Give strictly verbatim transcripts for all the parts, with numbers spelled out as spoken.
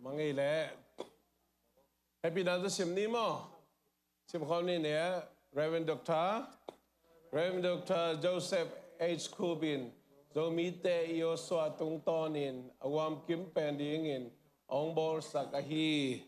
Mangei le. Happy Natal sim ni maw. Sim khawm ni ne. Reverend Doctor Reverend Doctor Joseph H Kubin, Zomite i Joshua tungtawnin a huamkim pen dingin a hong bawlsak ahi.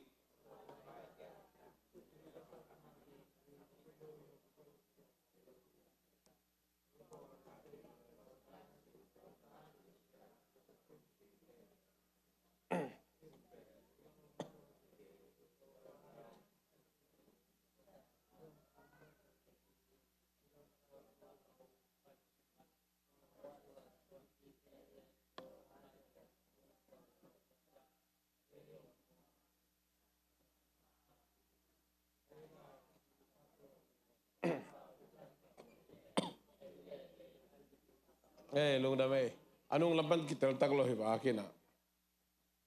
Eh, lungdam ei. A nung lam pan kitel tak lo hi bak in ah.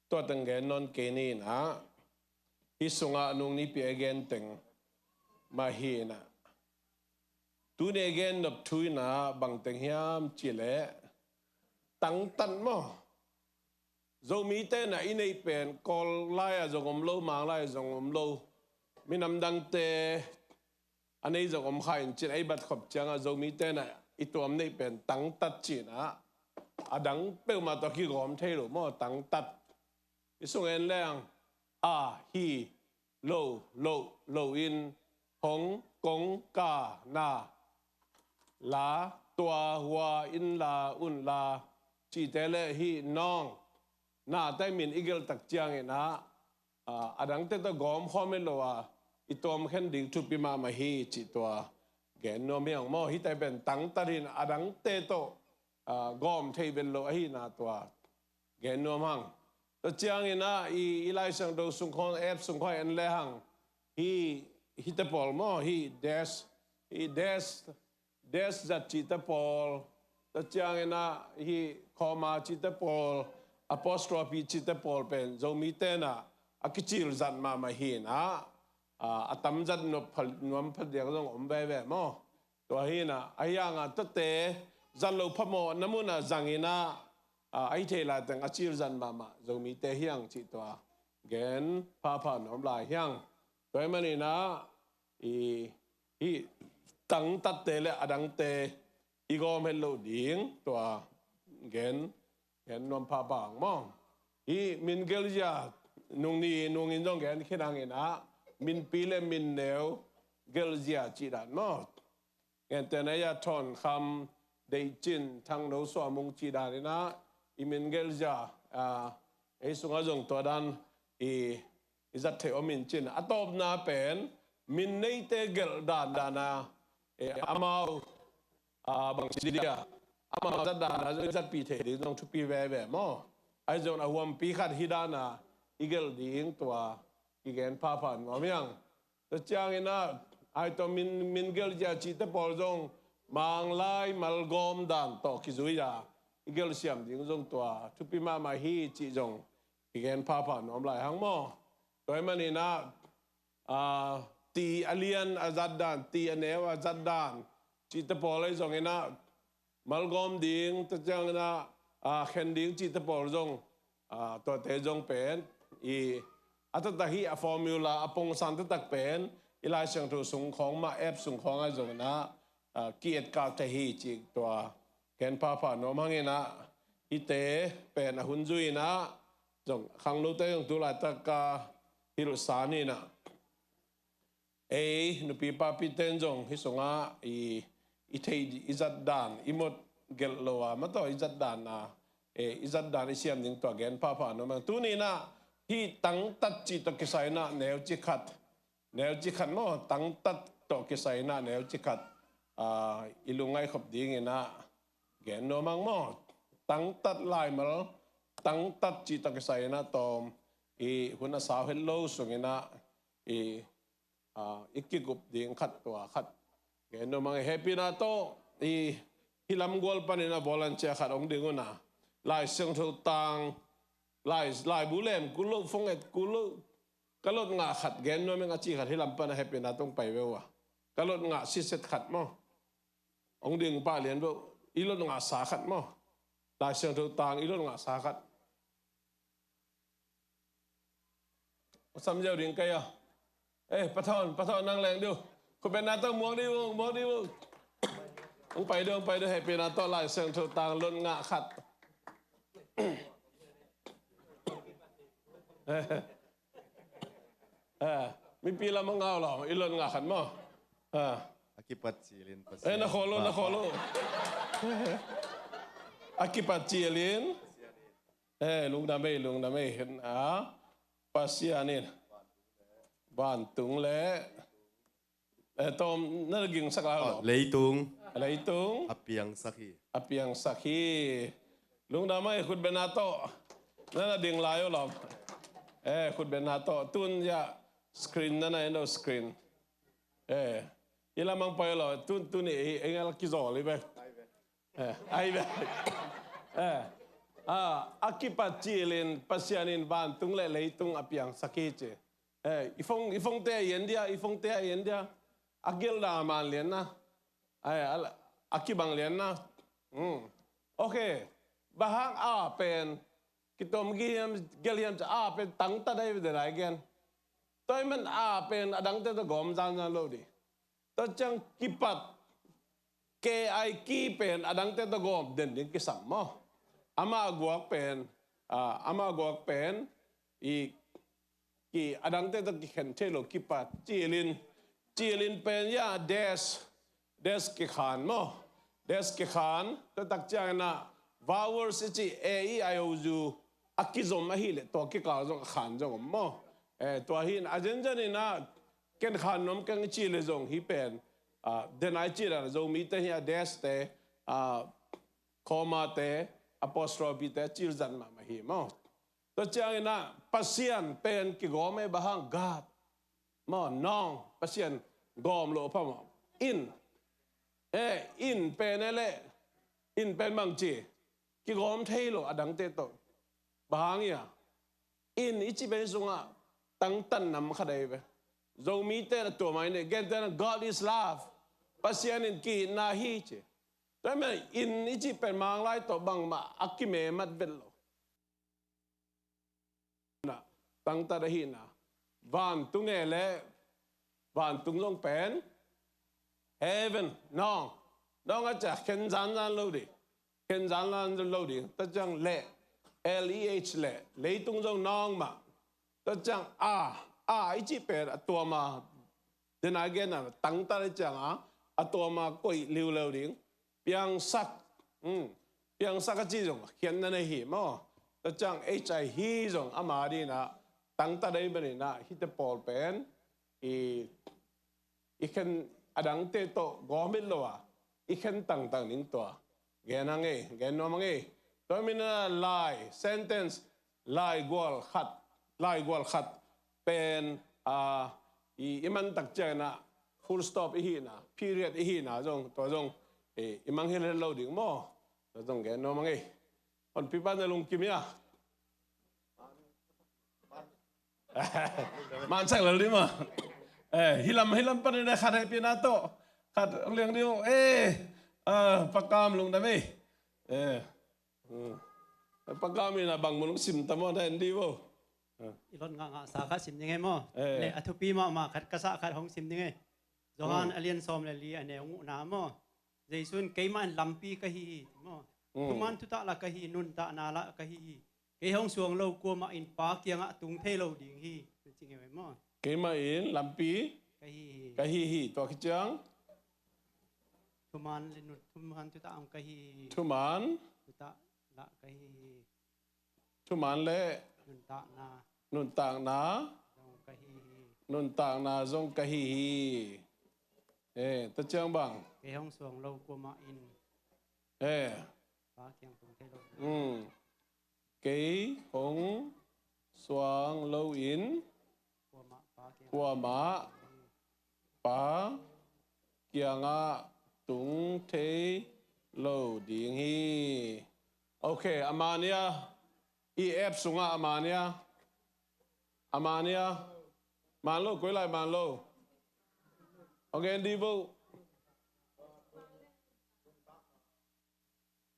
Tua teng gen nawn kei ni in ah. Hih sungah a nung nipi a gen teng mah hi in ah. Tuni a gen nop thu in ah bang teng hiam cih leh tangtat maw. Zomite in ah i neih pen Kawl lai-ah zong om lo, Mang lai-ah zong om lo. Minam dangte a nei zong om kha in cin, ei bat khop ciangah Zomite in ah i tuam neih pen tangtat ci in ah. A dang peuhmah tawh kigawm thei lo maw, tangtat. I sung en leng a, hi, lo, lo, lo in, hong, kong, ka, na, la, tua, hua, in la, un la, cihte le hi, nawng, nate min i gelh tak ciangin ah, a, a dangte tawh gawm khawm het lo a, i tuam khen ding thupi mahmah hi cih tua gen nuam hi hang maw. Hihte pen tangtat hi in a dangte tawh, a, gawm thei vet lo ahihna tua gen nuam hang. Tua ciangin ah i, i Lai Siangtho sung khawng, app sung khawng en le hang. Hih, hihte pawl maw, hih dash, hih dash, dash zat cihte pawl. Tua ciangin ah hih comma cihte pawl, apostrophe cihte pawl pen Zomite in ah a kicil zat mahmah hi in ah, a, a tam zat nuam pha, nuam pha diak zong om veve maw. Tua hi in ah, ahi hangah tuate zat lo phamawhna munah zang in ah, a, ahi thei lai teng a cil zat mahmah Zomite hi hang cih tua gen phapha nuam lai hi hang. Tua ahih manin ah i, hih tangtatte le a dangte i gawm het loh ding tua gen, gen nuam phapha hang maw. Hih min gelhzia nung ni nungin zong gen khin hang in ah, minpi le minneu gelhzia cih dan maw. Gentehna ah Thawnkham, Deihcin, Thangno, Suahmung cih dan in ah i min gelhzia, a, ei sungah zong tua dan i, i zat theih om in cin. A tawpna pen min neite gelh dan dan a, e, amau, a, bang ci dia, amau zat dan a zong i zatpih theih ding zong thupi veve maw. Ahi zong a huampi khat hi dan a i gelh ding tua kigen phapha nuam hi hang. Tua ciangin ah, ai tawh min, min gelhzia cihte pawl zong Mang lai malgawm dan tawh kizui a i gelh siam ding zong tua thupi mahmah hi cih zong kigen phapha nuam lai hang maw. Tua ahih manin ah, a, ti a lian a zat dan, ti a neu a zat dan cihte pawl ahi zongin ah, malgawm ding, tua ciangin ah, a, khen ding cihte pawl zong, a, tuate zong pen i, a taktak hi a formula, a pongsan taktak pen i Lai Siangtho sung khawng mah, app sung khawng ah zongin ah, a, ki-etkak thei hi cih tua gen phapha nuam hang in ah, hihte pen a hun zui in ah zong khanglote zong tu laitak a hilhsa ni in ah. Ei nupi papite in zong hih sungah i, i theih i zat dan, i mawk gelh lo a, mah tawh i zat dan a, e, i zat dan i siam ding tua gen phapha nuam hang. Tuni in ah hih tangtat cih tawh kisai in ah neu ci khat, neu ci khat maw, tangtat tawh kisai in ah neu ci khat, a, i lungngaih khop ding in ah gen nuam hang maw. Tangtat laimal, tangtat cih tawh kisai in ah tawm i hun a sau het lo sung in ah i, a, i kikup ding khat tua khat gen nuam hang. Hehpihna tawh i, hih lamgual panin ah volunteer khat hong ding un ah, Lai Siangtho tang, lai, laibu lem kul lo, phone et kul lo, ka lot ngah khat gen nuam ing a ci khat hih lam pan ah hehpihna tawh hong pai ve uh a, ka lot ngah siset khat maw. Hong ding pah lian ve uh, i lot ngahsa khat maw. Lai Siangtho tang i lot ngahsa khat. Hong sam ziau ding kei a. Eh, Pa Thawn, Pa Thawn nang leng diu. Khut beng na tawh muak dih ung, muak dih ung. Hong pai dih, hong pai dih, hehpihna tawh Lai Siangtho tang lon ngah khat. Eh, mipi lam hong ngau lo, i lon ngah khat maw. Eh. A kipat cilin Pasian. Eh, na kholo, na kholo. A kipat cilin. Eh, lungdam ei, lungdam ei. Ah, Pasian in vantung le, eh, tawm na gingsak lai lo. Leitung. Leitung. A piangsak hi. A piangsak hi. Lungdam ei, khut beng na tawh. Na na ding lai uh lo. Eh, khut beng na tawh. Tun ya screen na na en lo screen. Eh, i lam hong pai lo. Tun, tun i, i ngal kizawl i ve. Eh, ai ve. Eh, ah, a kipat cilin Pasian in vantung le leitung a piangsak hi ci. Eh, i phone, i phone te a en dia, i phone te a en dia. A gelh dan a man lian na. Ai, a, a kibang lian na. Hmm. Ok. Bang hang a pen kitom gih hiam, gelh hiam ci a pen tangtat ahi ve, den a i gen. Tua ahih man a pen a dangte tawh gawm zanzan lo ding. Tua ciang kipat, K I K pen a dangte tawh gawm den ding kisam maw. Amah guak pen, ah, amah guak pen i ki a dangte tawh kikhen thei lo, kipat. Cilin, cilin pen ya dash, dash kikhan maw. Dash kikhan, tua tak ciangin ah vowels i cih A E I O U a kizom ahih leh tua kikal zong a khan zong om maw. Eh, tua hi in a zenzen in ah ken khan nuam keng i cih leh zong hih pen, ah, den a i cih dan Zomite hi a dash te, ah, comma te, apostrophe te, cil zat mahmah hi maw. Tua ciangin ah Pasian pen kigawm ei, bang hang, God. Maw, nong, Pasian gawm loh pha maw. In. Eh, in pen e le, in pen bang ci. Kigawm thei lo a dangte tawh. Bang hang ia. In i ci pen sungah tangtan nam khat ahi ve. Zomite na tua mai ne, gente na God is love. Pasian in ki-itna hi ci. Tua ahih man in i ci pen Manglai tawh bangmah a kimemat vet lo. Na, tangtat ahihna. Vantung e le, vantung zong pen heaven, nong. Nong a ciah khen zanzan lo ding. Khen zanzan lo ding. Tua ciang le, L E H le, leitung zong nong mah. Tua ciang a, a i cih pen a tuam a, den a gen a tangtat i ciang a, a tuam a koih liuliu ding. Piangsak, hmm, piangsak a ci zong khiatna nei hi maw. Tua ciang H I hi zong ama ding in ah tangtat ahih man in ah hihte pawl pen i, i khen a dangte tawh gawm het lo a, i khen tangtang ding tua. Gen hang ei, gen nuam hang ei. Tua ahih man in ah lai, sentence, laigual khat, laigual khat pen, ah, i, i man tak ciangin ah full stop i hihna, period i hihna zong, tua zong, eh, i mangngilh het lo ding maw. Tua zong gen nuam hang ei. Honpipa na lungkim hia? Mansak lel ding maw. Eh, hih lam, hih lam panin ah khat hehpihna tawh khat hong liang ding uh. Eh, ah, Pa Kam lungdam ei. Eh. Hmm. Pa Kam in ah bang mun hong sim ta maw, na en dih vo. Ah. I lon ngahngah sa khat sim ding e maw. Eh. Le a thupi mahmah khat ka sa khat hong sim ding e. Johan, hmm, a lian sawm le li a neu gukna maw. Jesu in keimah in lampi ka hi hi maw. Hmm. Thuman thutah lah ka hi, nuntakna lah ka hi hi. Kei hong suang lo kuamah in Pa kiangah tung thei lo ding hi. Na ci ngei maw. Keimah in lampi ka hi hi. Ka hi hi. Tua khit ciang. Thuman le nun, thuman thutah hong ka hi hi. Thuman. Thutah lah ka hi hi. Thuman le. Nuntakna. Nuntakna. Zong ka hi hi. Nuntakna zong ka hi hi. Eh, tua ciang bang. Kei hong suang lo kuamah in. Eh. Pa kiang tung thei lo. Hmm. Kei hong suang loin kuamah Pa kiangah tung thei lo ding hi. Ok, a man hia, i app sungah a man hia, a man hia, man lo, koi lai man lo. Ok, en dih vo.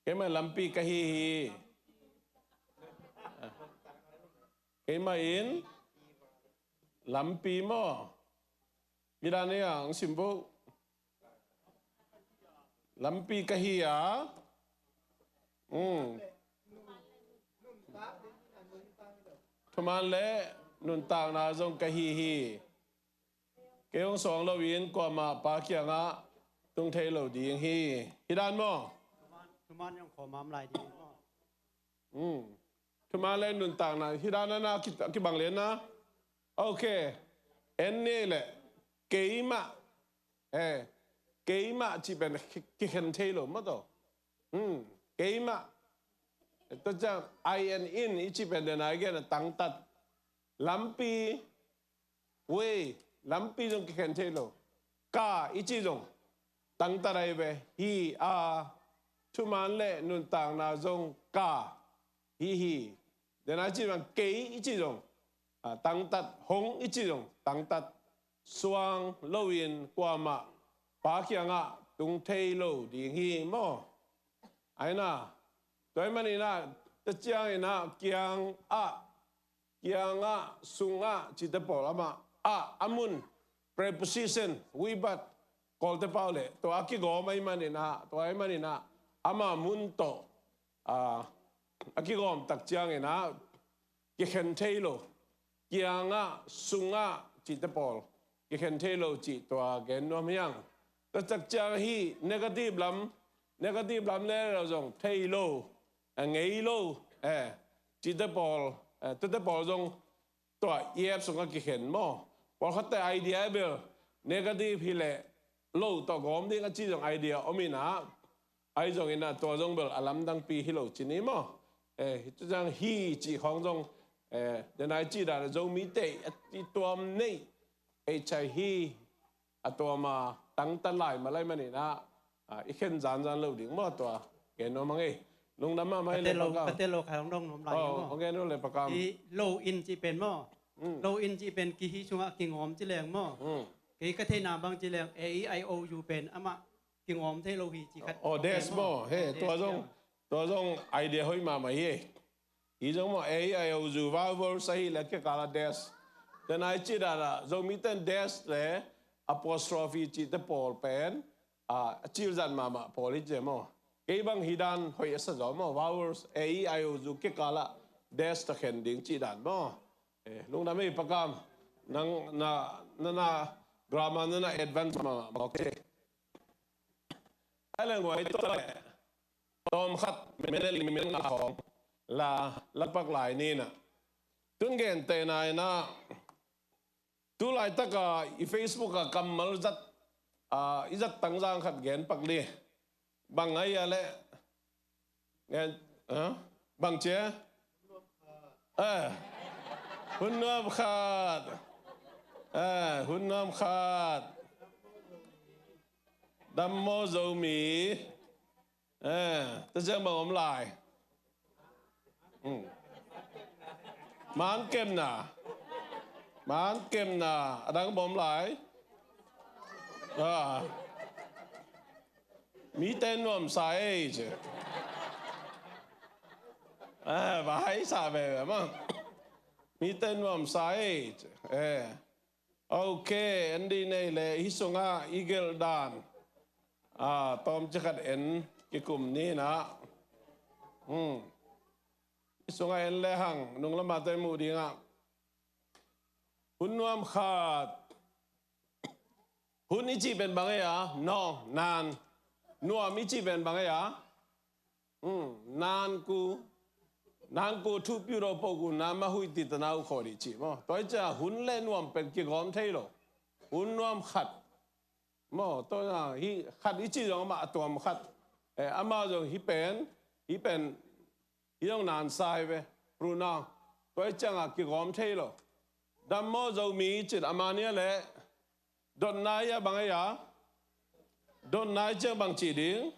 Keimah in lampi ka hi hi. Keimah in Lampi maw? Hi dan ei a, hong sim vo. Lampi ka hi a. Hmm. Thuman le nuntakna zong ka hi hi. Kei hong suang loin kuamah Pa kiangah tung thei lo ding hi. Hi dan maw? Thuman, thuman hong khawm lai ding maw? Hmm. Thuman le nuntakna, hi dan a na ki, kibang lian na. Ok. En ni le keimah. Eh, keimah cih pen ki, kikhen thei lo maw taw. Hmm. Keimah. Tua ciang I and in i cih pen den a i gen a tangtat. Lampi, way, lampi zong kikhen thei lo. Ka i cih zong tangtat ahi ve. Hi a, thuman le nuntakna zong ka. Hi hi. Den a i cih bang kei i cih zong, ah, tangtat, hong i cih zong tangtat. Suang loin kuamah Pa kiangah tung thei lo ding hi maw? Ai na. Tua ahih manin ah, tua ciangin ah, kiangah, kiangah, sungah cihte pawl amah, ah, a mun, preposition, we but, Kawlte pau le tua a kigawm ahih manin ah, tua ahih manin ah, ama mun tawh, ah, a kigawm tak ciangin ah kikhen thei lo. Kiangah, sungah cihte pawl kikhen thei lo cih tua gen nuam hi hang. Tua tak ciang hih negative lam, negative lam le lo zong thei lo, a ngei lo, eh, cihte pawl, eh, tuate pawl zong tua E F sungah kikhen maw? Pawlkhatte idea bel negative hi leh lo tawh gawm ding a ci zong idea om in ah, ahi zongin ah tua zong bel a lamdangpi hi lo ci ni maw? Eh, hi tu zang hi cih khawng zong, eh, den a i cih dan a Zomite a i tuam neih, ei cai hi a tuam a tangtat lai ma lai manin ah, ah, i khen zanzan lo ding maw tua. Gen nuam hang ei. Lungdam mahmah ei le pakam. Ka tel lo, ka tel lo, ka hong dong nuam lai maw? Oh, hong gen nuam le pakam. I lo in cih pen maw? Mm. Lo in cih pen kihi sungah kingawm ci leng maw? Mm. Kei ka theihna bang ci leng A E I O U pen amah kingawm thei lo hi cih khat. Oh, dash maw? He, tua zong, tua zong idea hoih mahmah hi. Hi zong maw, A E I O U vowels ahih leh kikal ah dash. Tua na i cih dan ah Zomite'n dash le apostrophe cihte pawl pen, ah, a cilzat mahmah pawl hi ci maw? Kei bang hi dan hoih a sa zaw maw, vowels A E I O U kikal ah dash tawh khen ding cih dan maw? Eh, lungdam ei pakam. Nang na, na, na grammar na, na advance mahmah maw, okay. Ai le nguai tawh le tawm khat minute li minute nga khawng la, la pak lai ni na. Tun gentehna in ah, tu laitak a i Facebook a kammal zat, ah, i zat tangzang khat gen pak ni. Bang ahi a leh, gen, ah, bang ci a? Eh, hun nuam khat. Eh, hun nuam khat. Dam maw Zomi. Eh, tua ciang bang om lai? Hmm. Maan kepna. Maan kepna. A dang bang om lai? Ah. Mite nuamsa ei ci. Eh, va haisa veve maw. Mite nuamsa ei ci. Eh. Ok, en dih ni le, hih sungah i gelh dan, ah, tawmcik khat en kikum ni na. Hmm. Hih sungah en le hang, nung lamah tawh i muh ding ah. Hun nuam khat. Hun i cih pen bang ei a? Nawng, naan. Nuam i cih pen bang ei a? Hmm, naan ku, naan ku thu piu lo po ku na ma hui ti ta na u kho di ci maw. Tua i cia hun le nuam pen kigawm thei lo. Hun nuam khat. Maw, tua na hi khat i ci zong amah a tuam khat. Eh, amah zong hi pen, hi pen, hi zong naan sa hi ve. Pronoun. Tua i ciangah kigawm thei lo. Dam maw Zomi cin amah nia le. Dotna i a bang a i a? Dotna i ciang bang ci ding?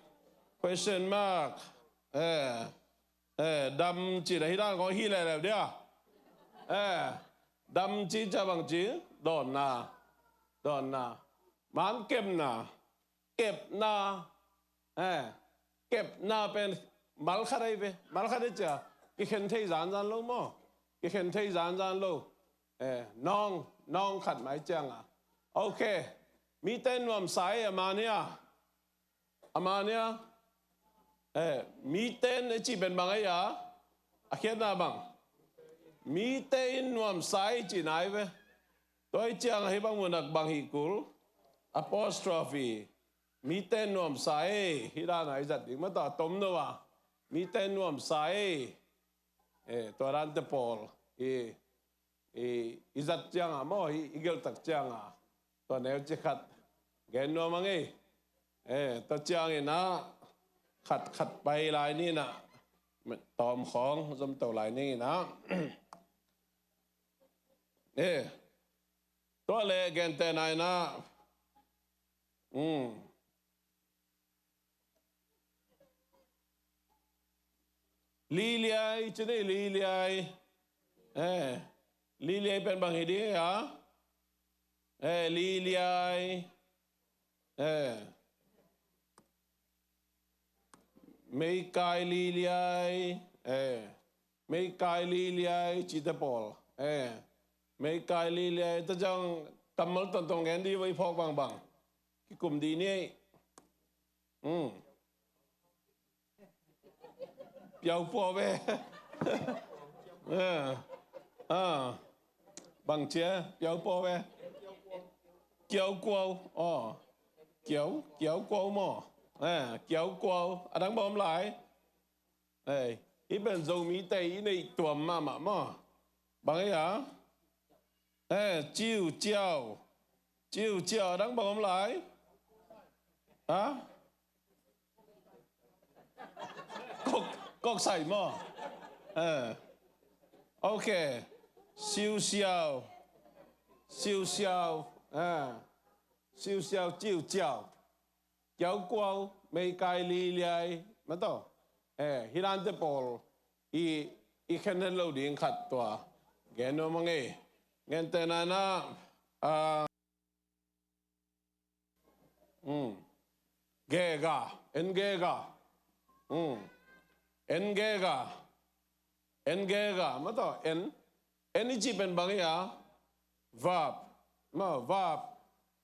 Question mark. Eh, eh, dam ci na hi dan kong hi leuleu dia. Eh, dam ci ciang bang ci? Dotna. Dotna. Maan kepna. Kepna. Eh, kepna pen mal khat ahi ve. Mal khat ahi cia. Kikhen thei zanzan lo maw. Kikhen thei zanzan lo. Eh, nawng, nawng khat mai cianga. Ok. Mite nuamsa ei a mania. A mania. Eh, mite in i cih pen bang ei a. A khiatna bang. Mite in nuamsa ei cih nai ve. Tua i cianga hi bang munak bang hi kul. Apostrophe. Mite nuamsa ei, hi dana i zat ding mata tom no a. Mite nuamsa ei. Eh, tua dante pawl i, i, i zat cianga maw, i, i geltak cianga. Tua neu ci khat gen nuam a ngei. Eh, tua ciangina khat khat pai lai nina. Tom khong zom to lai nina. Eh, tua le gente naina. Hmm. Liliai, cini liliai. Eh, liliai pen bang hi ding a. Eh, liliai. Eh. Meikai liliai. Eh. Meikai liliai cite pawl. Eh. Meikai liliai ta jang kammal tongtong gen di voi phawk bangbang. Kikum di ni. Hmm. Piau pua ve. Eh. Ah. Bang cia piau pua ve. Kiau kuau. Oh. Kiau, kiau kuau maw. Eh, kiau kuau. A dang bawm lai. Eh, i pen Zomite i neih tuam mahmah maw. Bang ei a. Eh, ciu ciau. Ciu ciau a dang bang om lai. Ha? Kok, kok sai maw. Eh. Ok. Siu siau. Siu siau. Eh. Siu siau ciu ciau. Kiau kuau, meikai liliai, mataw. Eh, hi dante pawl i, i khen het lo ding khat tua. Gen nuam a ngei. Gente naina, ah, hmm. Gega, en gega. Hmm. En gega. En gega, mataw, en. En i cih pen bang ei a. Verb. Maw, verb.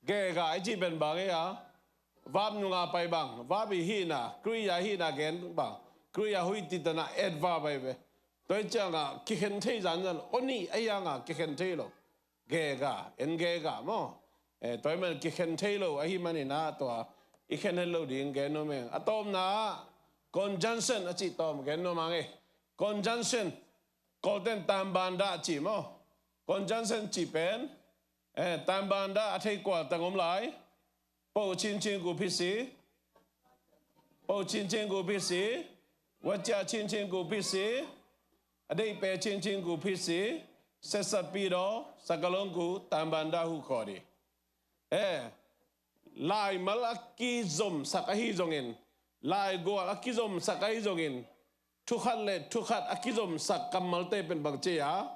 Gega i cih pen bang ei a. Verb nunga pai bang. Verb i hihna. Kriya hihna gen bang. Kriya huih titana adverb ahi ve. Tua i cianga kikhen thei zanzan. Oni a hianga kikhen thei lo. Gega. En gega maw. Eh, tua i man kikhen thei lo. Ahi manina tua. I khen het lo ding gen nuam eng. A tawmna. Conjunction a cih tawm gen nuam a ngei. Conjunction. Kawlten tambandah ci maw. Conjunction ci pen. Eh, tambandah a thei kual tang om lai. Pau cincin gu phisi. Pau cincin gu phisi. Wacia cincin gu phisi. A deih pe cincin gu phisi. Sesa pido. Sakalong gu tambandah hu kawdi. Eh, laimal a kizomsak ahi zongin, laigual a kizomsak ahi zongin, thukhat le thukhat a kizomsak kammalte pen bang ci a,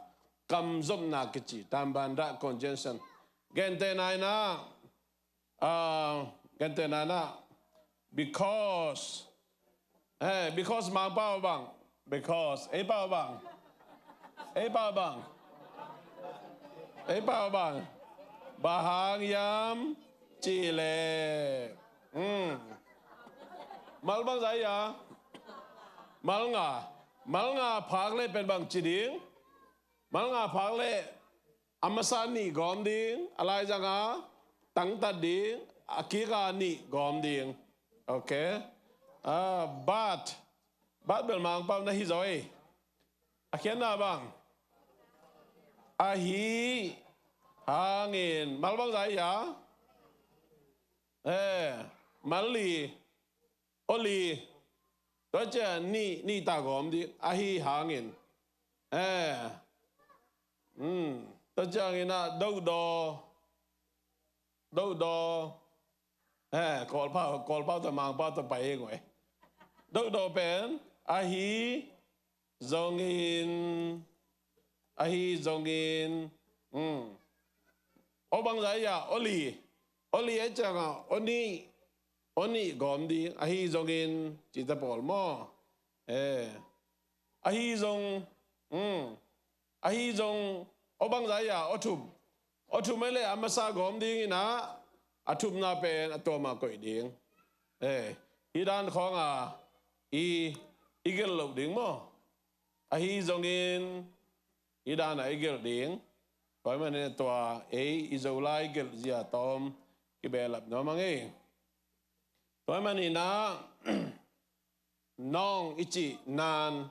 kamzopna kici, tambandah conjunction. Gente naina, ah, gente naina, because, eh, because Mangpau bang. Because. Ei pau bang. Ei pau bang. Ei pau bang. Bang hang hiam cih leh. Hmm. Mal bang zah hia. Mal nga. Mal nga phak leh pen bang ci ding. Mal nga phak leh a masa nih gawm ding, a laizang a tangtat ding, a kik a nih gawm ding. Ok. Ah, but, but bel Mangpau na hi zaw ei. A khiatna bang. Ahi hangin. Mal bang zah hia. Eh, mal li. Oli. Tua ciang nih, nih ta gawm ding. Ahi hangin. Eh. Hmm. Tua ciangin ah, dohdaw. Dohdaw. Eh, Kawlpau, Kawlpau tawh Mangpau tawh pai hi ngoi. Dohdaw pen. Ahi. Zongin, ahi zongin, hmm. O bang zah hia, oli, oli a cianga, oni, oni gawm ding, ahi zongin, cita pawl maw. Eh, ahi zong, hmm. Ahi zong, o bang zah hia, o thup. A thum ahih leh a masa gawm ding in ah, a thumna pen a tuam ah koih ding. Eh, hih dan khawng a i, i gelh loh ding maw? Ahi zongin hih dan ah i gelh ding. Tua ahih manin tua ei i Zolai gelhzia tawm kibehlap nuam ing ei. Tua ahih manin ah nawng i cih naan,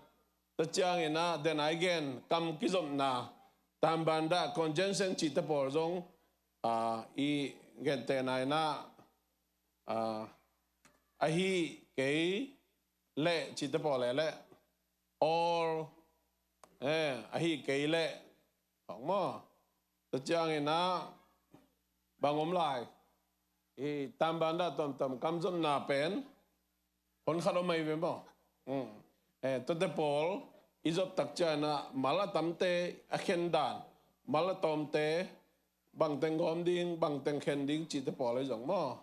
tua ciangin ah den a i gen kam kizopna, tambanda, conjunction cihte pawl zong, ah, i gentehna in ah, ah, ahi kei leh cihte pawl leh leh, or, eh, ahi kei leh, hong maw? Tua ciangin ah bang om lai? I tambanda tomtom kam zopna pen hon khat om ahi ve maw? Mm. Eh, tuate pawl i zop tak ciangin ah mal a tamte a khen dan, mal a tawmte bangteng gawm ding, bangteng khen ding cihte pawl ahi zong maw?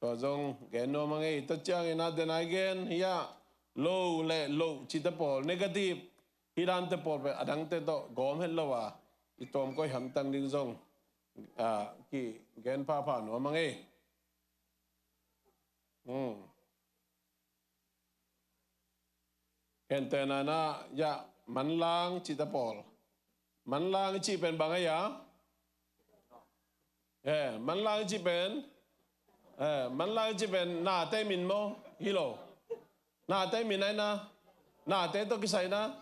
Tua zong gen nuam ing ei. Tua ciangin ah den a i gen hi ah, lo leh loh cihte pawl, negative, hih dante pawl pen a dangte tawh gawm het lo a, i tuam koih hamtang ding zong, ah, kigen phapha nuam ing ei. Hmm. Gentehna in ah, ya, manlang cihte pawl. Manlang i cih pen bang ahi a? Eh, manlang i cih pen, eh, manlang i cih pen nate min maw? Hi lo. Nate min ahi na? Nate tawh kisai na?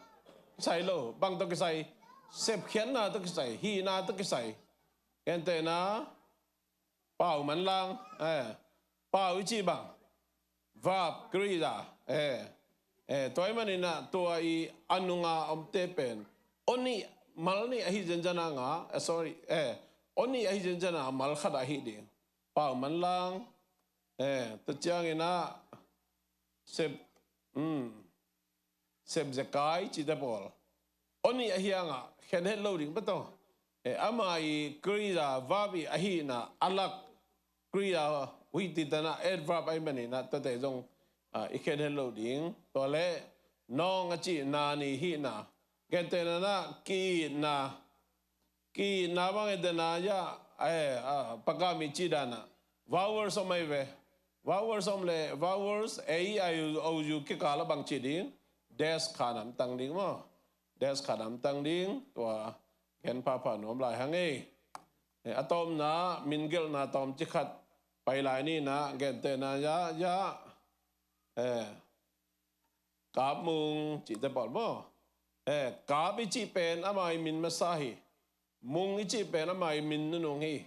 Kisai lo. Bang tawh kisai? Sepkhiatna tawh kisai. Hihna tawh kisai. Gentehna, pau manlang, eh, pau i cih bang? Verb, Greek a, eh, eh, tua ahih manin ah tua i a nunga omte pen, o nih, mal nih ahi zenzen a nga, eh, sorry, eh, o nih ahi zenzen a mal khat ahi ding. Pau manlang, eh, tua ciangin ah sep, hmm, sepzekai cihte pawl. O nih ahi hangah khen het lo ding betaw. Eh, ama i Greek a verb i ahihna a lak Greek a huih titana adverb ahih manin ah tuate zong, ah, i khen het lo ding. Tua leh nawng a cih naan i hihna. Gentehna in ah ki-itna. Ki-itna bang gentehna ya, eh, ah, pakam i cih dan ah vowels om ahi ve. Vowels om leh vowels, A, E, I, O, U kikal ah bang ci ding? Dash khat hamtang ding maw? Dash khat hamtang ding, tua gen phapha nuam lai hang ei. Eh, a tawpna, min gelhna tawm ci khat pai lai ni in ah, gentehna ya, ya, eh, Kap Mung cihte pawl maw? Eh, Kap i cih pen ama i min masa hi. Mung i cih pen ama i min nunung hi.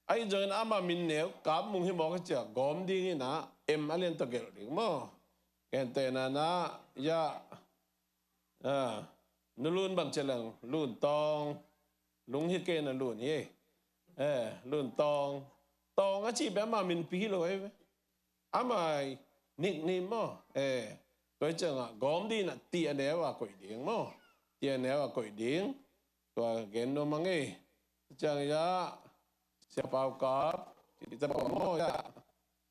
Ahi zongin ama min neu Kap Mung hi mawk a, cia gawm ding in ah M a lian tawh gelh ding maw? Gentehna in ah, ya, ah, Nu Lun bang ci leng, Lun Tawng, Lung hi kei na Lun hi. Eh, Lun Tawng. Tawng a cih pen ama minpi hi lo ahi ve. Ama i nickname maw? Eh, tua hi ciangah gawm ding in ah ti a neu a koih ding maw? Ti a neu a koih ding. Tua gen nuam ing ei. Ciang ya, Sia Pau Kap cihte pawl maw ya?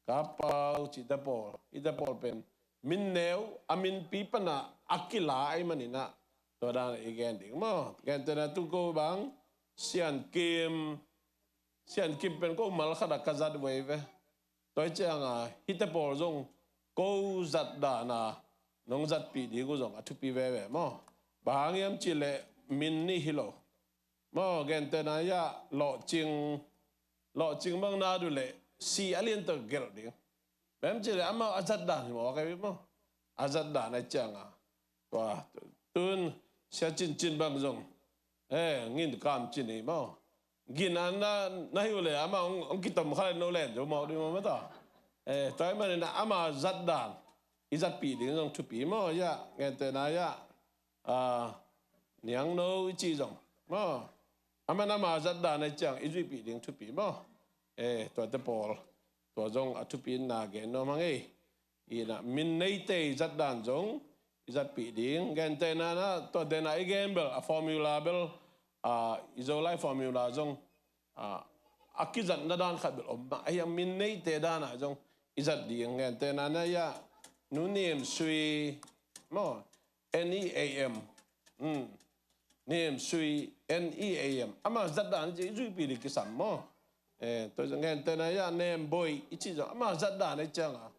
Kap Pau cihte pawl, hihte pawl pen min neu, a minpi pan ah a kila ahih manin ah, tua dan i gen ding maw? Gentehna tu ko bang, Sian Kim, Sian Kim pen ko mal khat ah ka zat uh ahi ve. Tua hi ciangah hihte pawl zong ko zat dan a nong zatpih ding uh zong a thupi veve maw? Bang hang hiam cih leh min nih hi lo. Maw, gentehna ya, Lawhcing, Lawhcing bang na duh leh C a lian tawh gelh ding. Bang hang hiam cih leh amau a zat dan hi mawk ahi maw? A zat dan ahih ciangah. Tua, tun Sia Cin Cin bang zong, eh, Ngin Kam Cin hi maw? Gin an na, na hi uh leh amah hong, hong kitom kha leh no len zo mawk ding maw, maw ta? Eh, tua ahih manin ah ama zat dan i zatpih ding zong thupi maw ya? Gentehna ya, ah, Niangno i cih zong maw, aman ama zat dan ahih ciang i zuihpih ding thupi maw? Eh, tuate pawl, tua zong a thupi in na gen nuam hang ei. Ina min neite i zat dan zong i zatpih ding. Gentehna in ah tua den a i gen bel, a formula bel, ah, i Zolai formula zong, ah, a kizatna dan khat bel om mah. Ahi hang min neite dan ah zong i zat ding. Gentehna in ah ya, Nu Niam Sui maw, N E A M. Hmm. Nem Sui, N E A M. Ama zat dan i ci i zuihpih ding kisam maw. Eh, tua zong gentehna ah Nem Boi i ci zong ama zat dan i cianga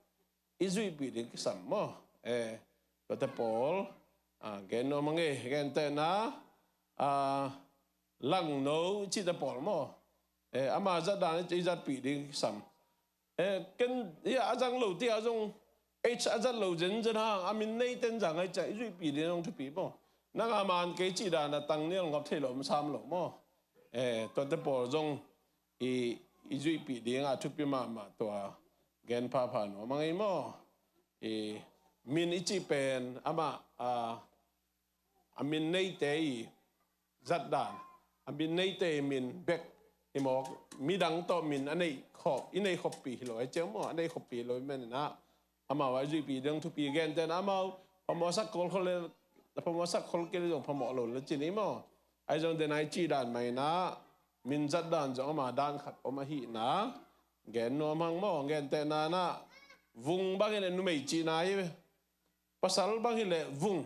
i zuihpih ding kisam maw. Eh, tuate pawl, ah, gen nuam hang e, gentehna, ah, Langno i cite pawl maw. Eh, ama zat dan i zatpih ding kisam. Eh, ken, hia a zang lo tia zong, H a zat lo zenzen hang, a min nei ten zang ai cia, i zuihpih ding zong thupi maw. Nang a man kei cih dan a tang nial ngop thei lo, om sam lo maw. Eh, tuate pawl zong i, i zuihpih ding a thupi mahmah tua gen phapha nuam hang ei maw. I min i cih pen, amah, a, a min neite i zat dan, a min neite i min bek hi mawk, midang tawh min a neih khop, i neih khoppih hi lo ai ciang maw, a neih khoppih hi lo i manin ah, amau a i zuihpih ding thupi, gentehna amau phamawhsak khol khol le, phamawhsak khol kei le zong phamawh lo le cin ei maw. Ai zong den ai cih dan mah in ah, min zat dan zong ama dan khat om ahihna gen nuam hang maw. Gentehna in ah, Vung bang hi le numei cihna hi ve. Pasal bang hi le Vung.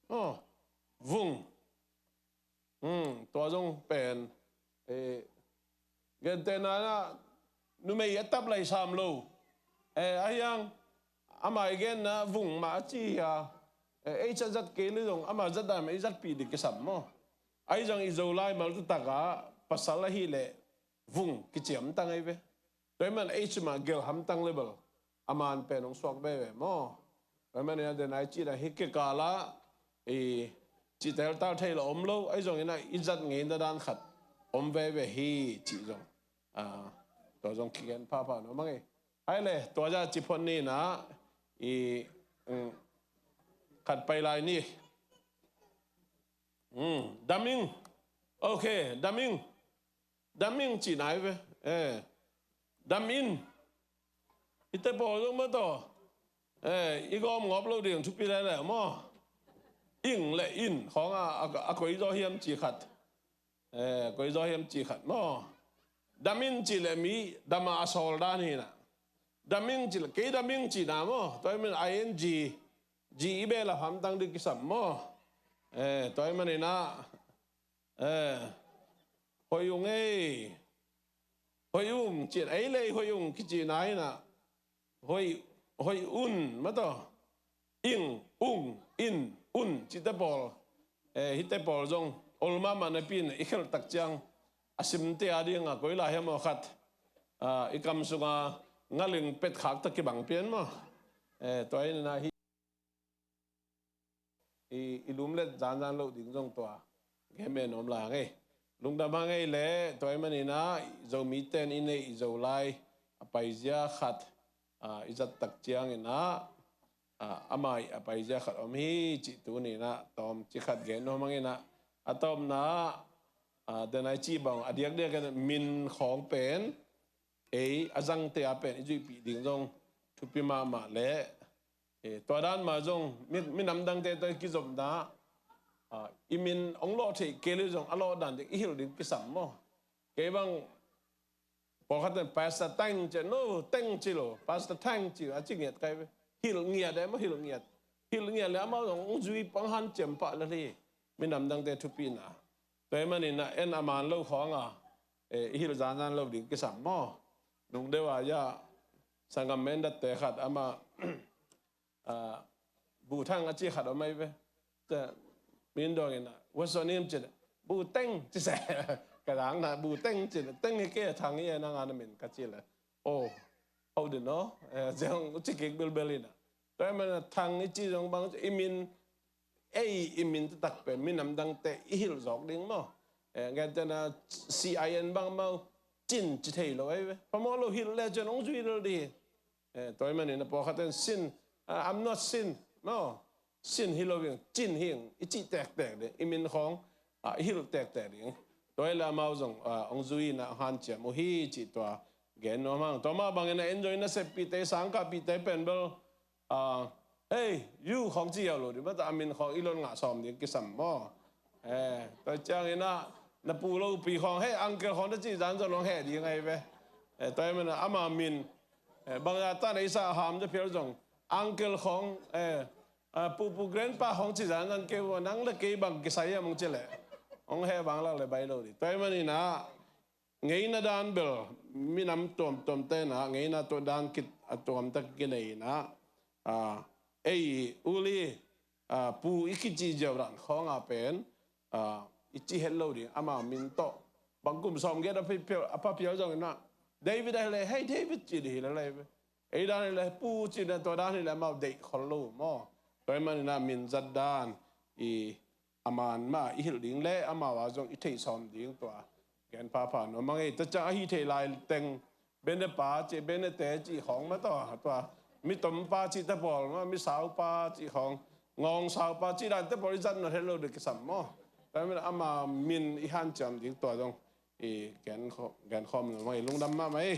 Oh, Vung. Hmm, tua zong pen, eh, gentehna in ah numei a tap lai sam lo. Eh, ahi hang, ama i genna Vung mah a ci hi a, eh, H a zat kei le zong ama zat dan mah i zatpih ding kisam maw. Ahi zong i Zolai mal taktak ah pasal ahih le Vung kici hamtang ahi ve. Tua ahih man H mah gelh hamtang le bel a man pen hong suak veve maw. Tua ahih manin ah den ai cih dan hi kikal ah i cih teltal thei lo om lo, ahi zongin ah i zat ngeina dan khat om veve hi cih zong, ah, tua zong kigen phapha nuam hang ei. Ai le, tua zah ci phot ni in ah, i, mm, khat pai lai ni. Mm, Dam Ing. Ok, Dam Ing. Dam Ing cihna hi ve. Eh, Dam In. Hihte pawl zong mah tawh, eh, i gawm ngawp lo ding thupi lele maw. Ing le In khawng a, a, a koi zaw hiam cih khat. Eh, koi zaw hiam cih khat maw. Dam In cih le mi dam a a sawl dan hi na. Dam Ing cih le kei Dam Ing cihna maw. Tua ahih man I N G, G i beh la hamtang ding kisam maw. Eh, tua ahih manin ah, eh, Hoih Ung ei. Hoih Ung cih, ei le Hoih Ung kicihna hi na. Hoih, Hoih Un mah tawh. Ing, Ung, In, Un cihte pawl. Eh, hihte pawl zong ol mahmah napi in i khelh tak ciang a simte a ding a koi lai hiam aw khat, ah, i kam sunga ngaling petkhak tawh kibang pian maw. Eh, tua hi na hi. I, i lumlet zanzan loh ding zong tua gen nuam lai hang ei. Lungdam hang ei le, tua ahih manin ah Zomite in i neih i Zolai a paizia khat, ah, i zat tak ciangin ah, ah, amah i a paizia khat om hi cih tuni in ah tawm ci khat gen nuam hang in ah, a tawpna ah, ah, den ai cih bang a diakdiak in min khawng pen ei a zangte a pen i zuihpih ding zong thupi mahmah le, eh, tua dan mah zong mi, minam dangte tawh i kizopna, ah, i min hong lawh theih kei le zong a lawh dan ding i hilh ding kisam maw. Kei bang pawlkhat in Pastor Teng ci, no, Teng ci lo, Pastor Teng ci a ci ngiat kai ve. Hilh ngiat e maw, hilh ngiat. Hilh ngiat le amau zong hong zui pang hanciam pah lel hi. Minam dangte thupina. Tua ahih manin ah en a man lo khawng a, eh, i hilh zanzan lo ding kisam maw. Nung deuh a ia sanggam mendatte khat amah, ah, Bu Thang a ci khat om ahi ve. Tua min dawngin ah, what's your name ci le, Bu Teng ci se. Ka dang na Bu Teng ci le, Teng hi kei a, Thang hi e, nang a na min ka ci le. Oh, hau din aw. Eh, zeng ci kik bilbel in ah. Tua ahih manin ah Thang i ci zong bang i min, ei i min taktak pen minam dangte i hilh zawk ding maw. Eh, gentehna C I N bang maw, Cin ci thei lo ahi ve. Phamawh lo hilh le cian hong zui lel ding hi. Eh, tua ahih manin a pawlkhat in Sin, ah, I'm not Sin maw. Sin hi lo ing, Cin hi ing i cih tektek ding. I min khawng, ah, i hilh tektek ding. Tua hi le amau zong, ah, hong zui in ah hanciam uh hi cih tua gen nuam hang. Tua mah bangin a enjoy naseppihte, sangkahpihte pen bel, ah, hey, you khawng ci hiau lo ding, mata a min khawng i lon ngah sawm ding kisam maw. Eh, tua ciangin ah na pu lo pi khawng, hey, uncle khawng na cih zan zong hong heh ding ahi ve. Eh, tua ahih manin ah ama min, eh, bangzah tan ei sa ham za phial zong uncle khawng, eh, ah, pu, pu, grandpa khawng ci zan zan kei uh, nang le kei bang kisai hiam hong ci leh. Hong heh vang lak le baih lo ding. Tua ahih manin ah, ngeina dan bel minam tuamtuam te in ah, ngeina tua dan kit a tuam tak kinei in ah, ah, ei uli, ah, pu i kici ziau dan khawng ah pen, ah, i ci het lo ding, ama min tawh. Bang kum sawmgiat a pha phial, a pha phial zong in ah, David ahih leh, "Hei David," ci ding hi lel ei ve. Ei dan ahih leh, "Pu," ci ding, tua dan ahih leh amau deih khol lo maw. Tua ahih manin ah min zat dan, i a man mah i hilh ding le amau ah zong i theih sawm ding tua gen phapha nuam ing ei. Tua ciang ahi thei lai teng, Bene pa ci, Bene te ci khawng mah tawh, tua mi tom pa ci te pawl mah, mi sau pa ci khawng, ngawng sau pa ci dan te pawl i zat nop het lo ding kisam maw. Tua ahih manin ama min i hanciam ding tua zong i gen khaw-, gen khawm nuam ing ei, lungdam mahmah ei.